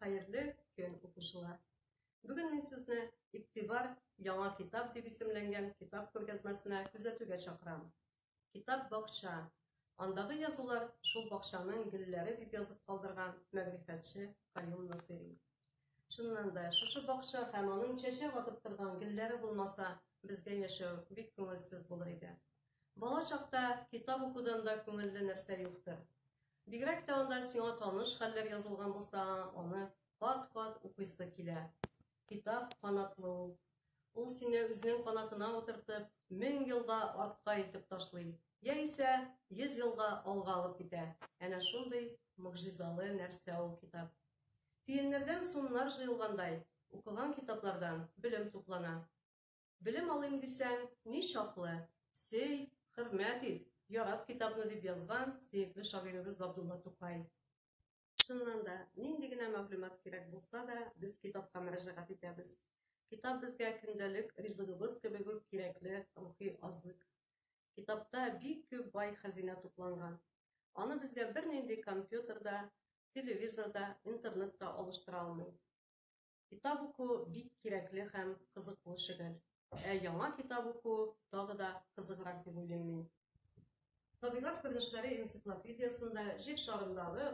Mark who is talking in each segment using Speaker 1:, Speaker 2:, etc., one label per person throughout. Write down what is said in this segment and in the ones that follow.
Speaker 1: Хәерле көн, укучылар! Бүген мин сезне Игътибар, яңа китап дип исемләнгән китап күргәзмәсенә күзәтүгә чакырам. Китап бакча. Андагы язулар шул бакчаның гөлләре дип язып калдырган мәгърифәтче Каюм Насыйри. Чыннан да, шушы бакча һәм аның чәчәк атып торган гөлләре булмаса, безгә яшәү бик күңелсез булыр иде. Бала чакта китап укудан да күңелле нәрсә юктыр. Бигрәк тә анда сиңа таныш хәлләр язылган булса, аны кат-кат укыйсы килә. Китап канатлы ул. Ул сине үзенең канатына утыртып, 1000 елга артка илтеп ташлый, яисә 100 елга алга алып китә. Әнә шундый могҗизалы нәрсә ул китап. Тиеннәрдән сумнар җыелгандай, укыган китаплардан белем туплана. Белем алыйм дисәң, ни чаклы, сөй, хөрмәт ит, ярат китапны, дип язган сөекле шагыйребез Габдулла Тукай. Чыннан да, нинди генә мәгълүмат кирәк булса да, без китапка мөрәҗәгать итәбез. Китап безгә көндәлек ризыгыбыз кебек үк кирәкле рухи азык. Китапта бик күп бай хәзинә тупланган. Аны безгә бернинди компьютер да, телевизор да, интернет та алыштыра алмый. Китап уку бик кирәкле һәм кызыклы шөгыль. Ә яңа китап уку тагы да кызыграк дип уйлыйм мин. Табигать күренешләре энциклопедиясендә Җир шарындагы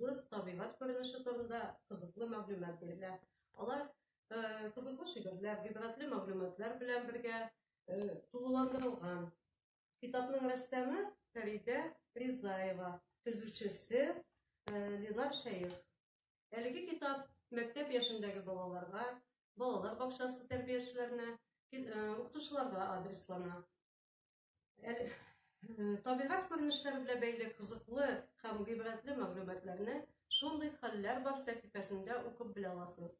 Speaker 1: 30 табигать күренеше турында кызыклы мәгълүмат бирелә. Алар э, кызыклы шигырьләр, гыйбрәтле мәгълүматлар белән бергә э, тулыландырылган. Китапның рәссамы Фәридә Ризаева, төзүчесе э, Ленар Шәех. Әлеге китап мәктәп яшендәге балаларга, балалар бакчасы тәрбиячеләренә, э, укытучыларга адреслана. Э, табигать күренешләре белән бәйле кызыклы һәм гыйбрәтле мәгълүматларны шундый хәлләр бар сәхифәсендә укып белә аласыз.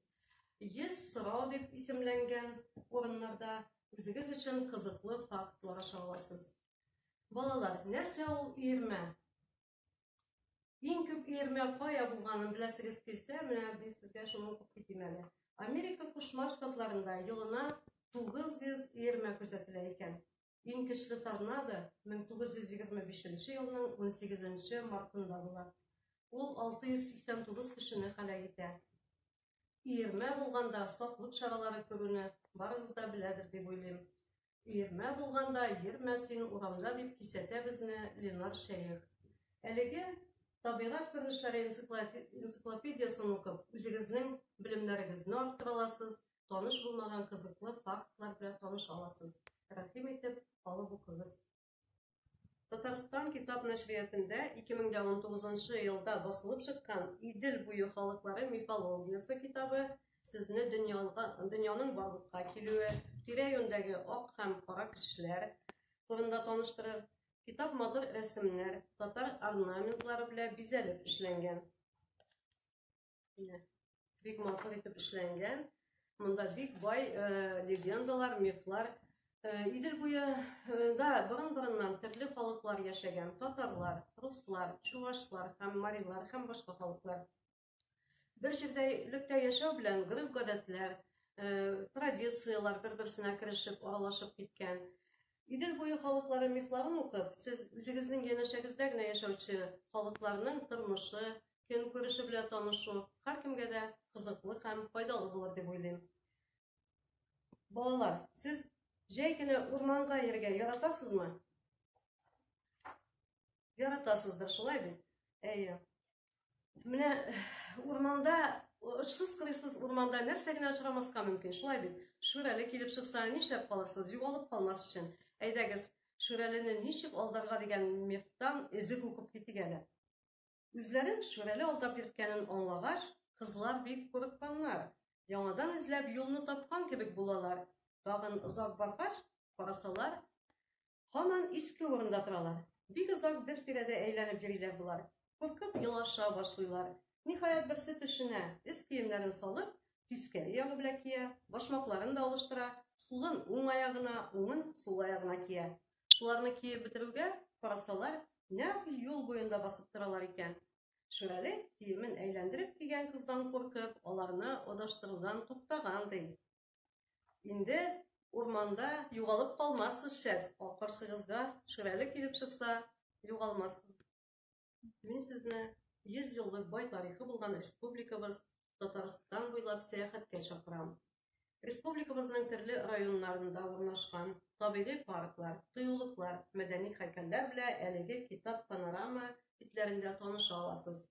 Speaker 1: 100 сорау дип исемләнгән урыннарда үзегез өчен кызыклы фактлар аша аласыз. Балалар, нәрсә ул өермә? Иң күп өермә кая булганын беләсегез килсә, менә мин сезгә шуны укып китим әле. Америка Кушма Штатларында елына 900 өермә күзәтелә икән. Иң көчле торнадо 1925 елның 18 мартында була. Ул 689 кешене һәлак итә. Өермә булганда саклык чаралары күрүне барыгыз да беләдер дип уйлыйм. Өермә булганда йөрмә син урамда дип кисәтә безне Ленар Шәех. Әлеге табигать күренешләре энциклопедиясен укып, үзегезнең белемнәрегезне арттыра аласыз, таныш булмаган кызыклы фактлар белән таныша аласыз. Рәхим итеп, алып укыгыз. Татарстан китап нәшриятендә 2019 елда басылып чыккан Идел буе халыклары мифологиясе китабы сезне дөньяга, дөньяның барлыкка килүе, тирә-юньдәге ак һәм кара кешеләр турында таныштырыр. Китап матур рәсемнәр, татар орнаментлары белән бизәлеп эшләнгән. Менә бик матур итеп эшләнгән. Монда бик бай э, легендалар, мифлар. Э, Идел буенда э, борын-борыннан төрле халыклар яшәгән. Татарлар, руслар, чувашлар һәм марилар һәм башка халыклар. Бер җирдәлектә яшәү белән гореф-гадәтләр, традицияләр бер-берсенә керешеп, аралашып киткән. Идел буе халыклары мифларын укып, сез үзегезнең янәшәгездә генә яшәүче халыкларның тормышы, көнкүреше белән танышу һәркемгә дә кызыклы һәм файдалы булыр дип уйлыйм. Балалар, сез җәй көне урманга йөрергә яратасызмы? Яратасыздыр, шулай бит? Әйе. Менә урманда, очсыз-кырыйсыз урманда нәрсә генә очрамаска мөмкин, шулай бит? Шүрәле килеп чыкса, нишләп калырсыз? Югалып калмас өчен. Әйдәгез, Шүрәлене ничек алдарга дигән мифтан өзек укып китик әле. Үзләрен Шүрәле алдап йөрткәнен аңлагач, кызлар бик курыкканнар. Яңадан эзләп юлны тапкан кебек булалар. Тагын озак баргач, карасалар, һаман иске урында торалар. Бик озак бер тирәдә әйләнеп йөриләр болар. Куркып елаша башлыйлар. Ниһаять, берсе төшенә, өс киемнәрен салып, тискәре ягы белән кия, башмакларын да алыштыра, сулын уң аягына, уңын сул аягына кия. Шуларны киеп бетерүгә, карасалар, нәкъ юл буенда басып торалар икән. Шүрәле, киемен әйләндереп кигән кыздан куркып, аларны адаштырудан туктаган, ди. Инде урманда югалып калмассыз, шәт, каршыгызга Шүрәле килеп чыкса, югалмассыз. Мин сезне 100 еллык бай тарихы булган республикабыз Татарстан буйлап сәяхәткә чакырам. Республикабызның төрле районнарында урнашкан табигый парклар, тыюлыклар, мәдәни һәйкәлләр белән әлеге китап-панорама битләрендә таныша аласыз.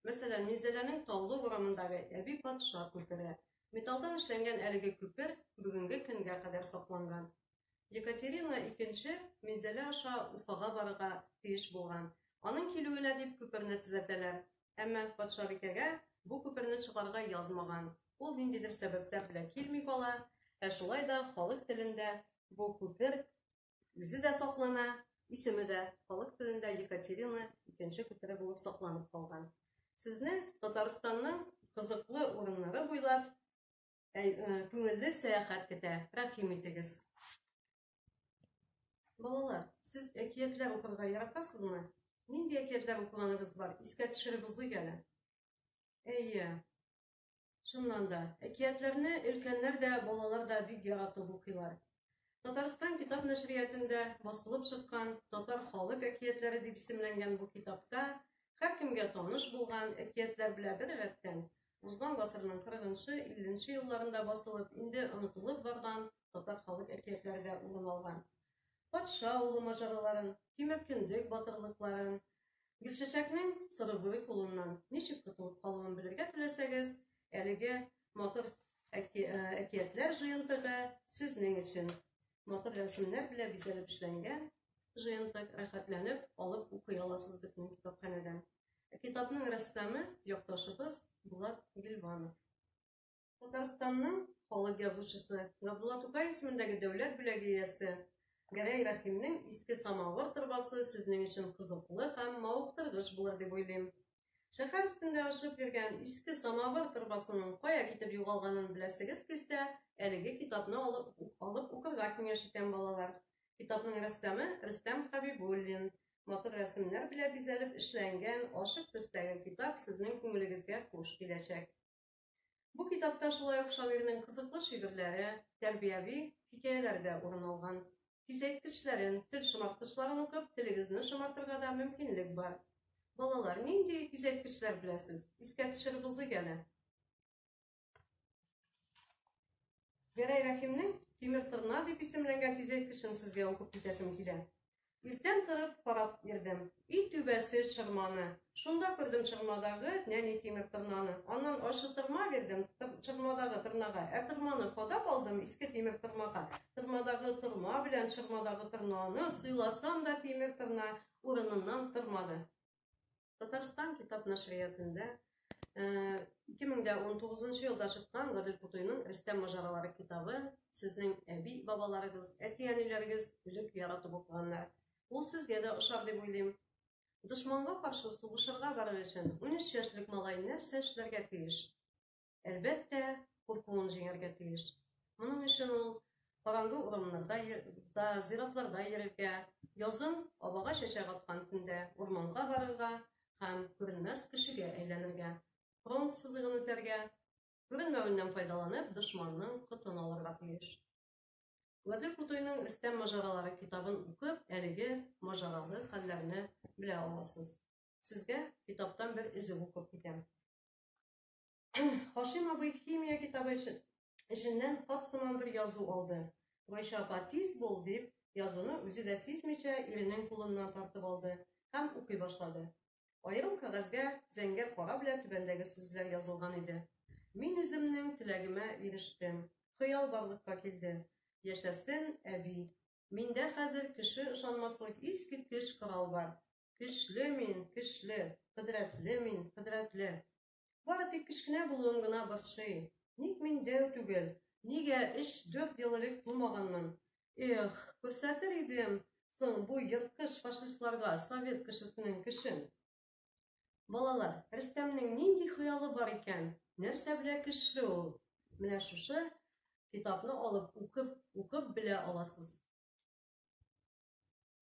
Speaker 1: Мәсәлән, Минзәләнең Таулы урамындагы Әби патша күпере. Металлдан эшләнгән әлеге күпер бүгенге көнгә кадәр сакланган. Екатерина II Минзәлә аша Уфага барырга тиеш булган. Аның килүенә дип күперне төзәтәләр. Әмма патшабикәгә бу күперне чыгарга язмаган. Ул ниндидер сәбәпләр белән килми кала, ә шулай да халык телендә бу күпер үзе дә саклана, исеме дә халык телендә Екатерина II күпере булып сакланып калган. Сезне Татарстанның кызыклы урыннары буйлап күңелле сәяхәт көтә. Рәхим итегез. Балалар, сез әкиятләр укырга яратасызмы? Нинди әкиятләр укыганыгыз бар? Искә төшереп узыйк әле. Әйе. Чыннан да, әкиятләрне өлкәннәр дә, балалар да бик яратып укыйлар. Татарстан китап нәшриятендә басылып чыккан Татар халык әкиятләре дип исемләнгән бу китапта һәркемгә таныш булган әкиятләр белән бер рәттән, узган гасырның 40 нчы, 50 нче елларында басылып, инде онытылып барган татар халык әкиятләре дә урын алган. Патша улы маҗараларын, Тимер кендек батырлыкларын, Гөлчәчәкнең соры бүре кулыннан ничек котылып калуын белергә теләсәгез, әлеге матур әкиятләр җыентыгы сезнең өчен. Матур рәсемнәр белән бизәлеп эшләнгән җыентык рәхәтләнеп алып укый аласыз безнең китапханәдән. Китапның рәссамы якташыбыз Булат Гильванов. Татарстанның халык язучысы, Габдулла Тукай исемендәге дәүләт бүләге иясе Гәрәй Рәхимнең Иске самавыр торбасы сезнең өчен кызыклы һәм мавыктыргыч булыр дип уйлыйм. Шәһәр өстендә очып йөргән иске самавыр торбасының кая китеп югалганын беләсегез килсә, әлеге китапны алып, алып укырга киңәш итәм, балалар. Китапның рәссамы Рөстәм Хәбибуллин. Матур рәсемнәр белән бизәлеп эшләнгән ачык төстәге китап сезнең күңелегезгә хуш киләчәк. Бу китапта шулай ук шагыйрьнең кызыклы шигырьләре, тәрбияви хикәяләре дә урын алган. Тизәйткечләрен, тел шомарткычларын укып, телегезне шомартырга да мөмкинлек бар. Балалар, нинди тизәйткечләр беләсез? Искә төшереп узыйк әле. Гәрәй Рәхимнең Тимер тырна дип исемләнгән тизәйткечен сезгә укып китәсем килә. Иртән торып карап йөрдем. Өй түбәсе чорманы. Шунда күрдем чормадагы нәни тимер тырнаны. Аннан ачы тырма бирдем чормадагы тырнага. Ә тырманы кадап алдым иске тимер тырмага. Тырмадагы тырма белән чормадагы тырнаны сыйласам да тимер тырна урыныннан тормады. Татарстан китап нәшриятында 2019 елда чыккан Гадел Кутуйның Рөстәм маҗаралары китабы сезнең әби бабаларыгыз, әти-әниләрегез элек яратып укыганнар. Ул сезгә дә ошар дип уйлыйм. Дошманга каршы сугышырга барыр өчен 13 яшьлек малай нәрсә эшләргә тиеш? Әлбәттә, куркуын җиңәргә тиеш. Моның өчен ул караңгы урамнарда да, зиратларда йөрергә, язын абага чәчәк аткан төндә урманга барырга һәм күренмәс кешегә әйләнергә, фронт сызыгын үтәргә, күренмәвеннән файдаланып, дошманның котын алырга тиеш. Гадел Кутуйның Рөстәм маҗаралары китабын укып, әлеге маҗаралы хәлләрне белә аласыз. Сезгә китаптан бер өзек укып китәм. Хашим абый химия китабы эченнән хат сыман бер язу алды. Гайшә апа, тиз бул, дип, язуны үзе дә сизмичә иренең кулыннан тартып алды һәм укый башлады. Аерым кәгазьгә зәңгәр кара белән түбәндәге сүзләр язылган иде. Мин үземнең теләгемә ирештем. Хыял барлыкка килде. Яшәсен әби. Миндә хәзер кеше ышанмаслык искиткеч корал бар. Көчле мин, көчле, кодрәтле мин, кодрәтле. Бары тик кечкенә булуым гына борчый. Ник мин дәү түгел? Нигә өч-дүрт ел элек тумаганмын? Эх, күрсәтер идем соң бу ерткыч фашистларга совет кешесенең көчен! Балалар, Рөстәмнең нинди хыялы бар икән? Нәрсә белә көчле ул? Менә шушы китапны алып укып, укып белә аласыз.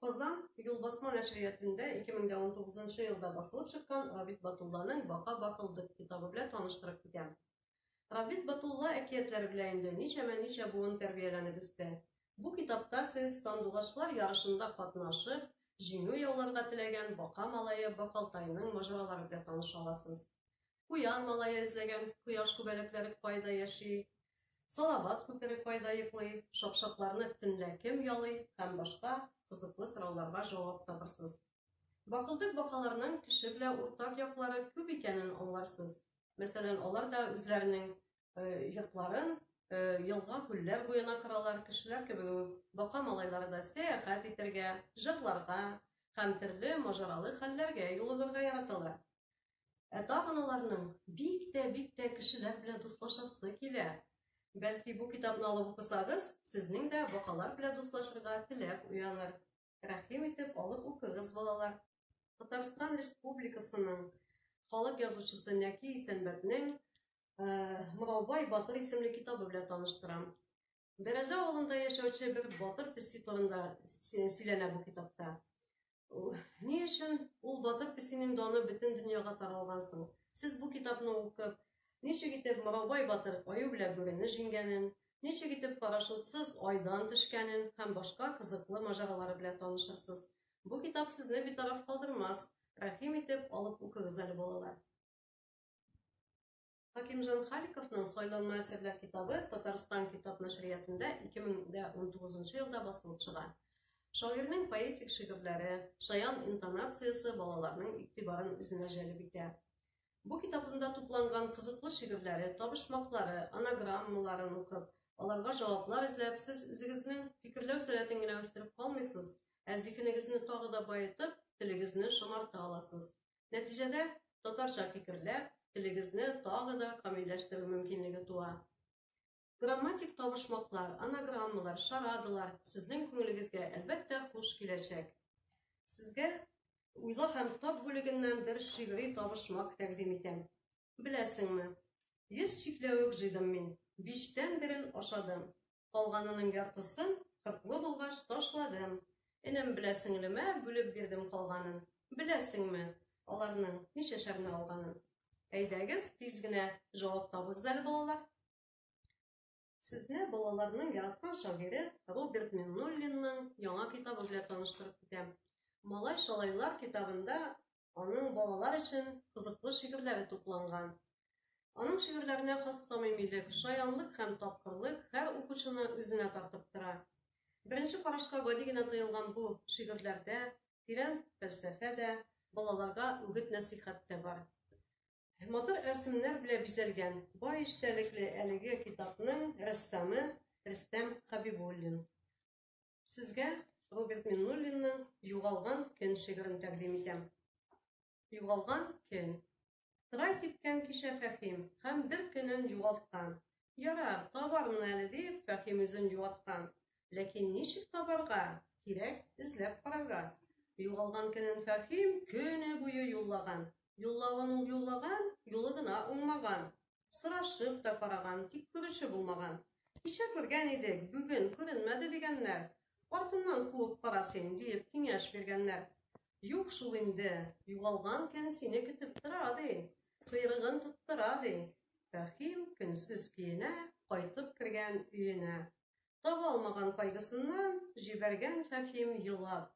Speaker 1: Казан Юлбасма нәшриятында 2019 елда басылып чыккан Рабит Батулланың Бака бакылдык китабы белән таныштырып китәм. Рабит Батулла әкиятләре белән инде ничәмә-ничә буын тәрбияләнеп үсте. Бу китапта сез сандугачлар ярышында катнашып, җиңү яуларга теләгән бака малае Бакалтайның маҗаралары белән таныша аласыз. Куян малае эзләгән кояш күбәләкләре кайда яши, Салават күпере кайда йоклый, шапшакларны төнлә кем ялый һәм башка кызыклы сорауларга җавап табырсыз. Бакылдык бакаларның кеше белән уртак яклары күп икәнен аңларсыз. Мәсәлән, алар да үзләренең йортларын елга-күлләр буена коралар, кешеләр кебек үк бака малайлары да сәяхәт итәргә, җырларга һәм төрле маҗаралы хәлләргә юлыгырга яраталар. Ә тагын аларның бик тә, бик тә кешеләр белән дуслашасы килә. Бәлки бу китапны алып укысагыз, сезнең дә бакалар белән дуслашырга теләк уяныр. Рәхим итеп алып укыгыз, балалар. Татарстан Республикасының халык язучысы Нәки Исәнбәтнең Мыраубай батыр исемле китабы белән таныштырам. Бәрәзә авылында яшәүче бер батыр песи турында сөйләнә бу китапта. Ни өчен ул батыр песинең даны бөтен дөньяга таралган соң? Сез бу китапны укып, ничек итеп Мыраубай батыр аю белән бүрене җиңгәнен, ничек итеп парашютсыз айдан төшкәнен һәм башка кызыклы маҗаралары белән танышырсыз. Бу китап сезне битараф калдырмас. Рәхим итеп алып укыгыз әле, балалар. Хакимҗан Халиковның Сайланма әсәрләр китабы Татарстан китап нәшриятында 2019 елда басылып чыга. Шагыйрьнең поэтик шигырьләре, шаян интонациясе балаларның игътибарын үзенә җәлеп итә. Бу китабында тупланган кызыклы шигырьләре, табышмаклары, анаграммаларын укып, аларга җаваплар эзләп, сез үзегезнең фикерләү сәләтен генә үстереп калмыйсыз, ә зиһенегезне тагы да баетып, телегезне шомарта аласыз. Нәтиҗәдә, татарча фикерләп, телегезне тагы да камилләштерү мөмкинлеге туа. Грамматик табышмаклар, анаграммалар, шарадалар сезнең күңелегезгә, әлбәттә, хуш киләчәк. Сезгә Уйла һәм тап бүлегеннән бер шигъри табышмак тәкъдим итәм. Беләсеңме, 100 чикләвек җыйдым мин, биштән берен ашадым. Калганының яртысын, кортлы булгач, ташладым. Энем белә сеңлемә бүлеп бирдем калганын. Беләсеңме, аларның ничәшәрне алганын? Әйдәгез, тиз генә җавап табыгыз әле, балалар. Сезне балаларның яраткан шагыйре Роберт Миннуллинның яңа китабы белән таныштырып китәм. Малай-шалайлар китабында Аның балалар өчен кызыклы шигырьләре тупланган. Аның шигырьләренә хас самимилек, шаянлык һәм тапкырлык һәр укучыны үзенә тартып тора. Беренче карашка гади генә тоелган бу шигырьләрдә тирән фәлсәфә дә, балаларга үгет-нәсыйхәт тә бар. Матур рәсемнәр белән бизәлгән бай эчтәлекле әлеге китапның рәссамы Рөстәм Хәбибуллин. Сезгә Роберт Миннуллинның Югалган көн шигырен тәкъдим итәм. Югалган көн. Тырай типкән кичә Фәхим һәм бер көнен югалткан. Ярар, табармын әле дип, Фәхим үзен юаткан. Ләкин ничек табарга? Кирәк эзләп карарга. Югалган көнен Фәхим көне буе юллаган. Юллавын ул юллаган, юлы гына уңмаган. Сорашып та караган, тик күрүче булмаган. Кичә күргән идек, бүген күренмәде дигәннәр. Артыннан куып кара син, диеп киңәш биргәннәр. Юк шул инде, югалган көн сине көтеп тора, ди. Койрыгын тоттыра, ди. Фәхим көнсез көенә кайтып кергән өенә. Таба алмаган кайгысыннан җибәргән Фәхим елап.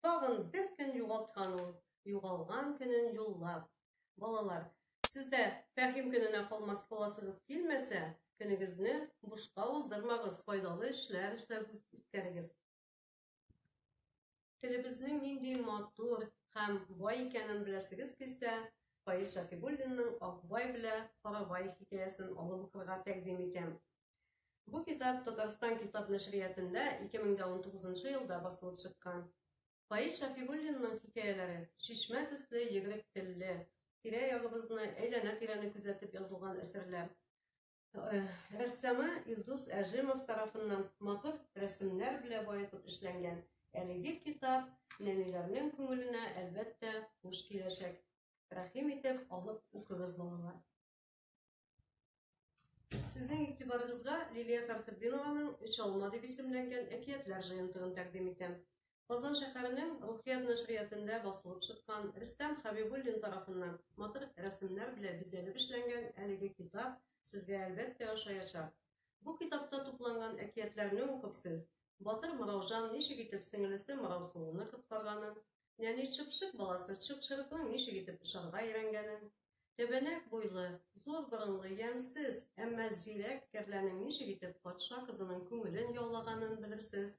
Speaker 1: Тагын бер көн югалткан ул, югалган көнен юллап. Балалар, сез дә Фәһим көненә калмас каласыгыз килмәсә, көнегезне бушка уздырмагыз, файдалы эшләр эшләп үткәрегез. Телебезнең нинди матур һәм бай икәнен беләсегез килсә, Фаил Шәфигуллинның Акбай белә Карабай хикәясен алып укырга тәкъдим итәм. Бу китап Татарстан китап нәшриятендә 2019 елда басылып чыккан. Фаил Шәфигуллинның хикәяләре чишмә төсле йөгерек телле, тирә-ягыбызны, әйләнә-тирәне күзәтеп язылган әсәрләр. Рәссамы Илдус Әжемов тарафыннан матур рәсемнәр белән баетып эшләнгән әлеге китап нәниләрнең күңеленә, әлбәттә, хуш киләчәк. Рәхим итеп алып укыгыз, балалар. Сезнең игътибарыгызга Лилия Фәрхетдинованың Өч алма дип исемләнгән әкиятләр җыентыгын тәкъдим итәм. Казан шәһәренең Рухият нәшриятендә басылып чыккан Рөстәм Хәбибуллин тарафыннан матур рәсемнәр белән бизәлеп эшләнгән әлеге китап сезгә әлбәттә ошаячак. Бу китапта тупланган әкиятләрне укып сез Батыр Мыраужан ничек итеп сеңелесе Мыраусылуны коткарганын, нәни чыпчык баласы Чыпчырыкның ничек итеп очарга өйрәнгәнен, Тәбәнәк буйлы, зур борынлы, ямьсез, әмма зирәк кәрләнең ничек итеп патша кызының күңелен яулаганын белерсез.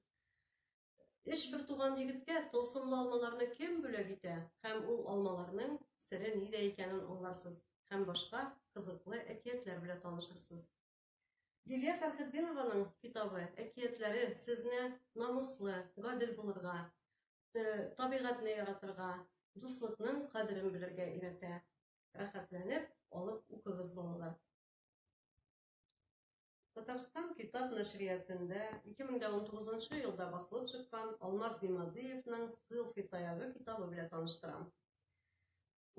Speaker 1: Өч бертуган егеткә тылсымлы алмаларны кем бүләк итә һәм ул алмаларның сере нидә икәнен аңларсыз һәм башка кызыклы әкиятләр белән танышырсыз. Лилия Фәрхетдинованың китабы, әкиятләре сезне намуслы, гадел булырга, табигатьне яратырга, дуслыкның кадерен белергә өйрәтә. Рәхәтләнеп алып укыгыз, балалар. Татарстан китап нәшриятында 2019 елда басылып чыккан Алмаз Гыймадиевның Селфи таягы китабы белән таныштырам.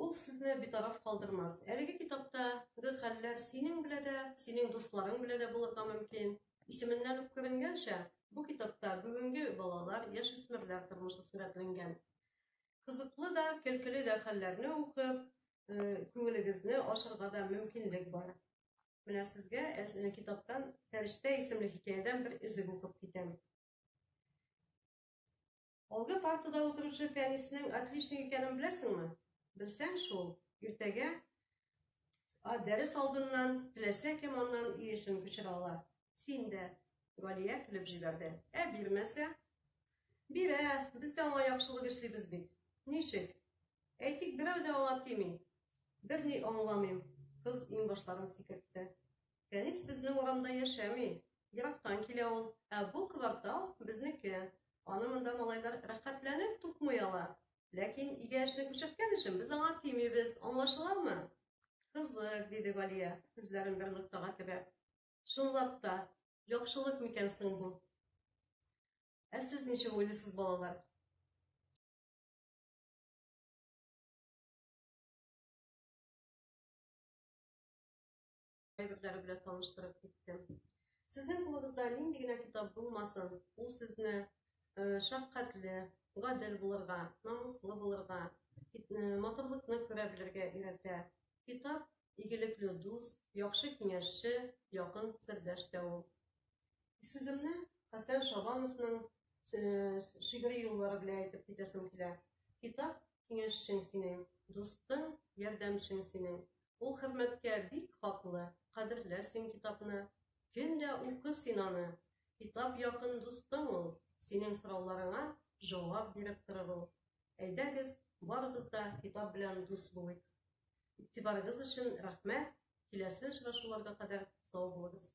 Speaker 1: Ул сезне битараф калдырмас. Әлеге китаптагы хәлләр синең белә дә, синең дусларың белә дә булырга мөмкин. Исеменнән үк күренгәнчә, бу китапта бүгенге балалар, яшүсмерләр тормышы сурәтләнгән. Кызыклы да, көлкеле дә хәлләрне укып, күңелегезне ачырга да мөмкинлек бар. Менә сезгә китаптан Фәрештә исемле хикәядән бер өзек укып китәм. Алгы партада утыручы Фәниснең отличник икәнен беләсеңме? Белсәң шул, иртәгә а, дәрес алдыннан теләсә кем аннан өй эшен күчерә ала. Син дә. Галия көлеп җибәрде. Ә бирмәсә? Бирә, без дә аңа яхшылык эшлибез бит. Ничек? Әйтик, берәү дә аңа тими. Берни аңламыйм. Кыз иңбашларын сикертте. Фәнис безнең урамда яшәми. Ерактан килә ул. Ә бу квартал безнеке. Аны монда малайлар рәхәтләнеп тукмый ала. Ләкин өйгә эшне күчерткән өчен без аңа тимибез, аңлашыламы? Кызык, диде Галия, күзләрен бер ноктага төбәп. Чынлап та, яхшылык микән соң бу? Ә сез ничек уйлыйсыз, балалар? Әйберләре белән таныштырып киттем. Сезнең кулыгызда нинди генә китап булмасын, ул сезне шәфкатьле, гадел булырга, намуслы булырга, матурлыкны күрә белергә өйрәтә. Китап игелекле дус, яхшы киңәшче, якын сердәш тә ул. Сүземне Хәсән Шабановның шигъри юллары белән әйтеп китәсем килә. Китап киңәшчең синең, дустың, ярдәмчең синең. Ул хөрмәткә бик хаклы, кадерлә син китапны. Көн дә укы син аны. Китап якын дустың ул, синең сорауларыңа җавап биреп торыр ул. Әйдәгез, барыбыз да китап белән дус булыйк. Игътибарыгыз өчен рәхмәт. Киләсе очрашуларга кадәр сау булыгыз.